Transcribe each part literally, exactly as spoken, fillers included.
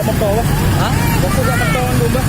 Moto bah. Ha? Fokus jak moto dulu bah.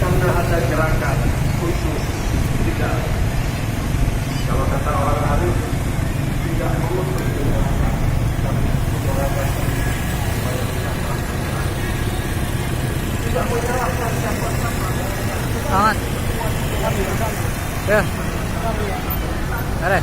Karena ada gerakan khusus kita. Kalau kata orang arif, tidak perlu bergerakan, tapi bergerakan. Tidak menyalahkan siapa-siapa. Aman. Ya. Ada.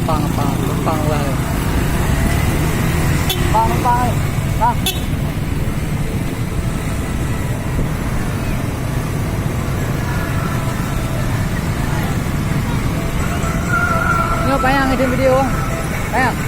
Pang, pang, pang lah. Pang, pang, eh. Nah. Nyoe payang di video. Payang.